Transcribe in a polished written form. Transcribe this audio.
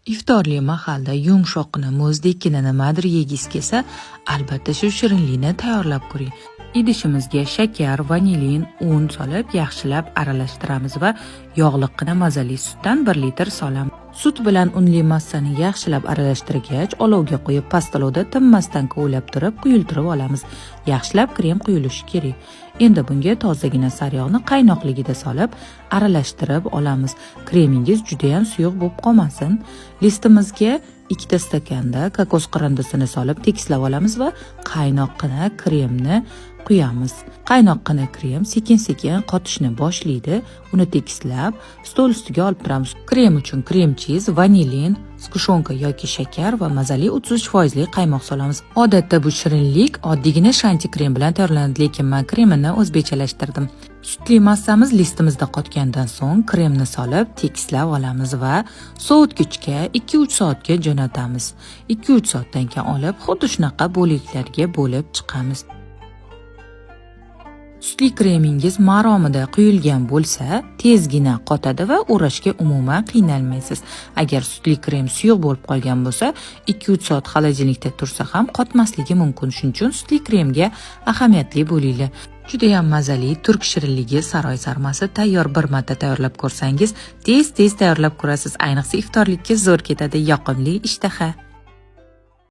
Iftorli mahalda yumshoqqina, muzdekkina nimadir yegingiz kelsa, albatta shu shirinlikni tayyorlab ko'ring. Idishimizga shakar, vanilin, un solib, yaxshilab aralashtiramiz va yog'liqqina mazali sutdan 1 litr solamiz. Sut bilan unli massani yaxshilab aralashtirgach, olovga qo'yib, past olovda tinmasdan kovlab turib, quyultirib olamiz. Yaxshilab krem quyilishi kerak. Endi bunga tozagina sariyog'ni qaynoqligida solib, aralashtirib olamiz. Kremingiz juda ham suyuq bo'lib qolmasin. Listimizga 2 ta stakanda kokos qirindisini solib, tekislab olamiz va qaynoqqina kremni quyamiz. Qaynoqqina krem sekin-sekin qotishni boshlaydi. Uni tekislab, stol ustiga olib turamiz. Krem uchun крем чиз, vanilin, сгущёнка yoki shakar va mazali 33 foizli qaymoq solamiz. Odatda bu shirinlik oddiygina shanti krem bilan tayyorlanadi, lekin men kremini o'zbekchalashtirdim. Sutli massamiz listimizda qotgandan so'ng kremni solib, tekislab olamiz va sovutgichga 2-3 soatga jo'natamiz. 2-3 soatdan keyin olib, xuddi shunaqa bo'laklarga bo'lib chiqamiz. Sutli kremingiz maromida quyilgan bo'lsa, tezgina qotadi va o'rashga umuman qiynalmaysiz. Agar sutli krem suyuq bo'lib qolgan bo'lsa, 2-3 soat холодильник da tursa ham qotmasligi mumkin. Shuning uchun sutli kremga ahamiyatli bo'linglar. Judayam mazali turk shirinligi saroy sarmasi tayyor. Bir marta tayyorlab ko'rsangiz, tez-tez tayyorlab ko'rasiz. Ayniqsa iftorlikka zo'r ketadi. Yoqimli ishtaha.